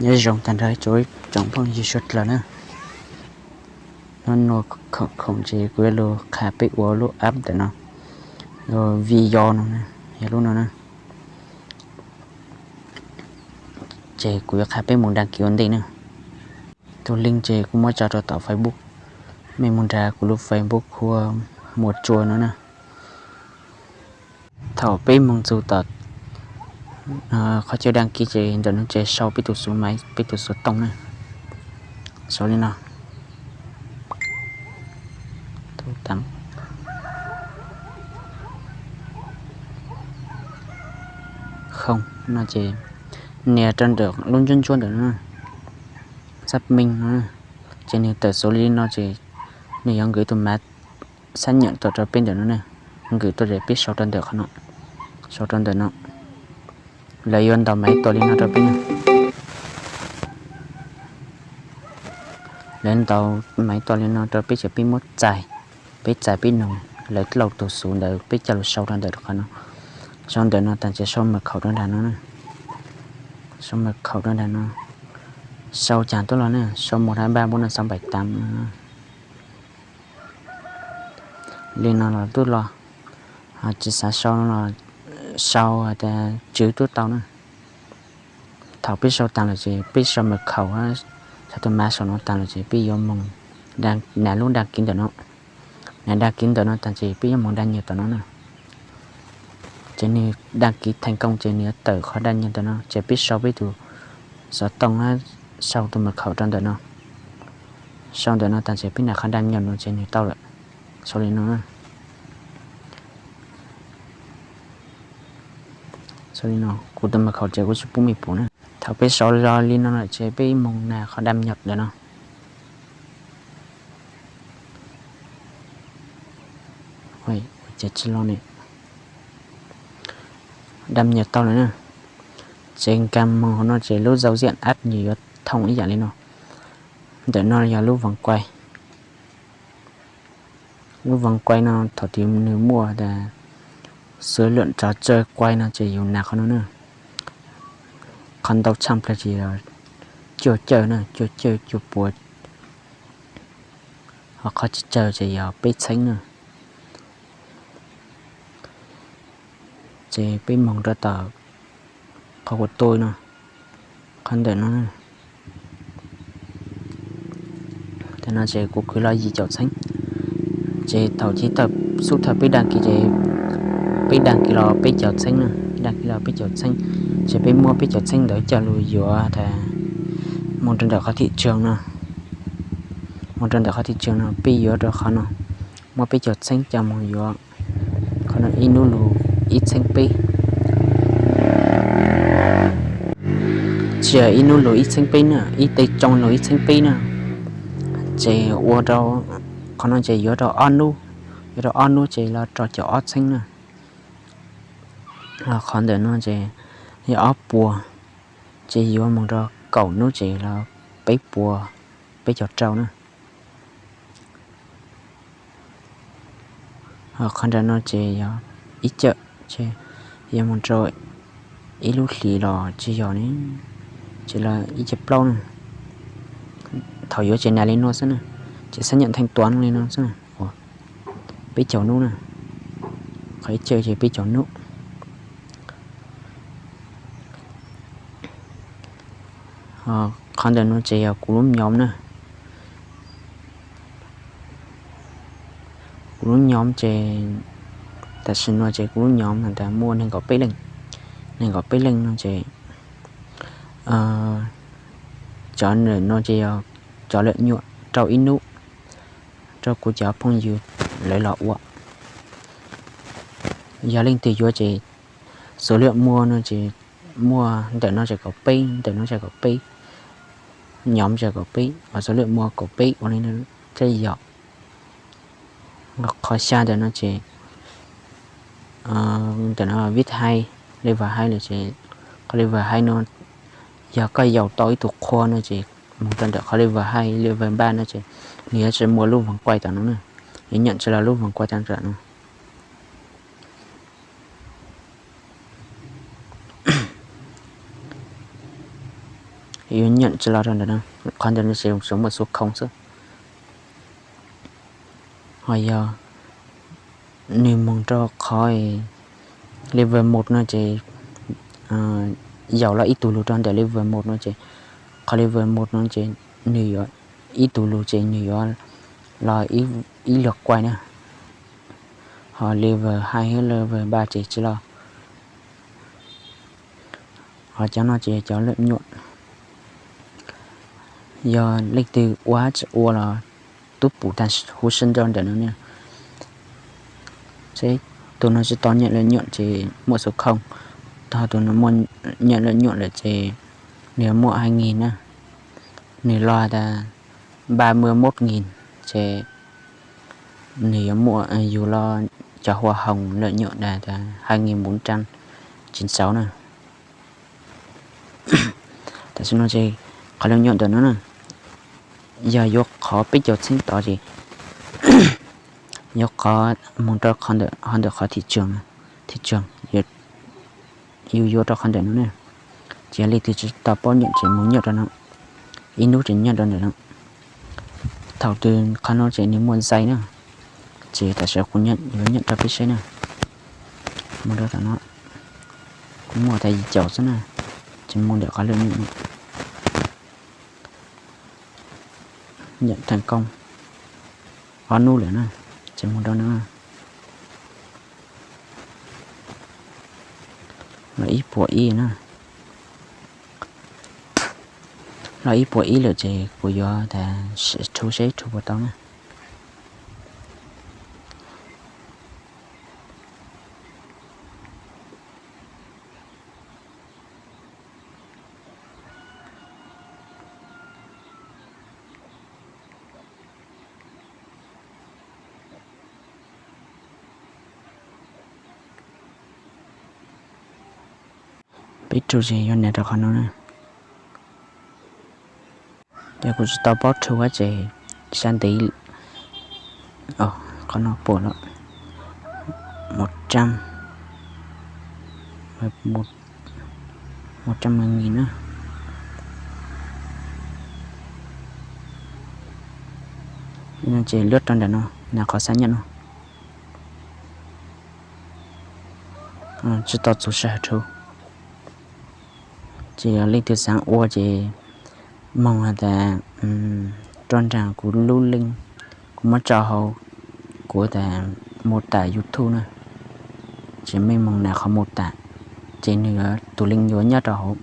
Nyob zoo tag nrho ib tsoom phooj ywg suav dlawg na. Hnub no khoom ces kuv yuav lug qha peb ua lub app ntawm no, Viyo no, yog lub no na. Ces kuv yuav qha peb mus dag kis ua ntej na. Tus link ces kuv muab tso rau tom Facebook, mej mus nrhav kuv lub Facebook hu ua Muas Tsua no na. Thaum peb moog txug tom qhov chaw dag kis ces ntawm no ces sau peb tus xuv maiv, peb tus xuv tooj na. Sau li no. Ces nias rau ntawm lub ntsuab ntsuab ntawm no, xác minh no, ces nws tawm xuv li no ces nws yuav nkws tus maiv xác nhận tuaj rau peb ntawm no na. Nkws tuaj ces peb sau rau ntawm qhov no, sau rau ntawm no. Lawv yuav ntaus maiv tuaj li no rau peb na. Lawv ntaus maiv tuaj li no rau peb ces peb muab txais, peb txais peb noog lawv lauj tus xuv ntawd peb coj lug sau rau ntawm qhov no. Sau ntawm no tas ces sau mật khẩu rau nram no, sau mật khẩu rau nram no. Sau caag tuaj los na, sau một hai ba bốn năm sáu bảy tám no. Li no los tuaj los, tsis xav sau no los sau tas tswv tuaj tau na. Thaum peb sau taag lawm ces peb sau mật khẩu, sau tus maiv saum no taag lawm ces peb yuav moog nav lub dag kis ntawm no. Nav dag kis ntawm no tas ces peb yuav moog dag nyag tom no na. Ces nws dag kis thành công ces nws yuav tawm qhov dag nyag ntawm no ces peb sau peb tus xov tooj, sau tus mật khẩu rau ntawm no. Sau ntawm no tas ces peb nav qhov dag nyag no ces nws tau lawm. Sau li no, kuv tus mật khẩu ces kuv tsis pub mej pum na. Thaum peb sau zoo li no lawm ces peb moog nav qhov dag nyag ntawm no. Ces tsis lo ne, dag nyag tau lawm na. Ces nkag moog hauv no ces lub giao diện app nws yuav thooj ib yam li no. Ntawm no yog lub vas quay. Lub vas quay no thaum twg nws muaj tas số lượng trò chơi quay no ces yus nav qhov no na. Qhov ntau tshaj plaws ces yog cuaj caug na, cuaj caug cuaj puas. Ho qhov tsis tsawg ces yog peb txheeb na. Ces peb moog rau tom qhov ua toj no, qhov ntawm no. Tam no ces kuv khwv los yim caum txheeb. Ces thaum chiv tawm xub thawm peb dag kis ces peb dag kis los peb caug txheeb na, dag kis los peb caug txheeb. Ces peb muab peb caug txheeb ntawd coj lug yuav tas moog rau ntawm qhov thị trường no. Moog rau ntawm qhov thị trường no peb yuav rau qhov no, muab peb caug txheeb coj moog yuav qhov no ib nub lug ib txheeb peb. Tsis yog ib nub lug ib txheeb peb na, ib teg tsoo lug ib txheeb peb na. Ces ua rau qhov no ces yuav rau ob nub, yuav rau ob nub ces los rau caum ob txheeb na. Qhov ntawm no ces yog ob puas, ces yuav moog rau kaum nub ces los peb puas peb caug rau na. Ho qhov ntawm no ces yog ib caug, ces yuav moog rau ib lub hlis los tsis yog ne, ces los ib caug plaub na. Thaum yuav ces nav li no xwb na, ces xác nhận thanh toán li no xwb na. Peb caug nub na, qhov ib caug ces peb caug nub. Qhov ntawm no ces yog kuv lub nhóm na. Kuv lub nhóm ces tam sim no ces kuv lub nhóm has tas muaj nees nkaum peb leej. Nees nkaum peb leej no ces cov ntawm no ces yog cov lợi nhuận rau ib nub, rau kuv cov phooj ywg lawv los ua. Yog leej twg yuav ces số lượng mua no ces muaj ntawm no ces kaum peb, ntawm no ces kaum peb, nhóm ces kaum peb, số lượng mua kaum peb ua li no thiaj yog. Qhov xya ntawm no ces ntawm no vip hai, level hai lawm ces qhov level hai no yog koj yaum tau ib tug qhua no ces mus rau ntawm qhov level hai, level ba no ces nws yuav tsis muaj lub vas quay tom no na, nws nyeem tsis los lub vas quay tom no. Yuav nyam tsis los rau ntawm no, qhov ntawm no ces tsuas muaj xuv khoo xwb. Ho yog nws moog rau qhov level một no ces yaum los ib tug lug rau ntawm level một no ces, qhov level một no ces nws yuav ib tug lug ces nws yuav los ib lwg quay na. Ho level hai thiab level ba ces tsis los. Ho cov no ces cov lawm nyuam. Yog leej twg ua tsis ua los tub pum tag huv si rau ntawm no ne. Seb tus no tsis tau nyam lawm nyuam ces muaj xuv khoo, ho tus no muaj nyam lawm nyuam lawm ces nws yuav muaj hai nghìn na. Nws los tas ba mươi mốt nghìn ces nws yuav muaj, yug los cov hoa hồng lợi nhuận là hai nghìn bốn trăm chín mươi sáu na. Tam sim no ces qhov lawm nyuam ntawm no na, yog yuav qhov peb caug txheeb tod ces yuav qhov moog rau qhov ntawm, ho ntawm qhov thị trường, thị trường, yus yuav rau qhov ntawm no na. Ces yog leej twg tsis tau paub nyam ces moog nyam rau no, ib hnub ces nyam rau ntawm no. Thaum twg qhov no ces nws muaj zais na, ces tam sim no kuv yuav nyam rau peb saib na. Moog rau tom no, kuv muaj tas yim caum xwb na, ces moog ntawm qhov lawm nyuam no. Nyam thành công ob hnub lawm na, ces moog rau no. Los ib puas ib na, los ib puas ib lawm ces kuv yuav tas rhu seb rhu puas tau na. Peb rhu ces yuav nais rau qhov no na. Yog kuv tsis tau paub rhu ces sab ntev, qhov no puas lawm, một trăm, một trăm mười nghìn na. Ces lwb rau ntawm no, nais qhov xab nyam no. Tsis tau txug sij hawm rhu. Ces yog leej twg xaav ua ces moog has tas rau nraag kuv lub link, kuv muab tso hauv kuv tas mô tả YouTube na. Ces mej moog nais qhov mô tả, ces nws tus link yuav nyob rau hauv,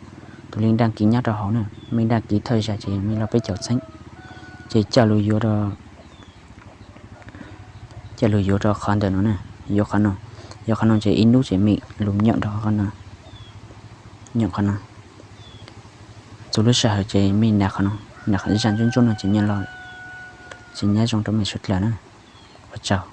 tus link đăng ký nyob rau hauv na. Mej đăng ký thawj zaug ces mej lug peb caug txheeb, ces coj lug yuav rau, coj lug yuav rau qhov ntawm no na. Yuav qhov no, yuav qhov no ces ib hnub ces mej lug nyam rau qhov no, nyam qhov no. Txug lub sij hawm ces mej nais qhov no, nais zaj ntsuab ntsuab no ces nyam los. Ces nyam zoo rau mej suav dlawg na. Ua tsaug.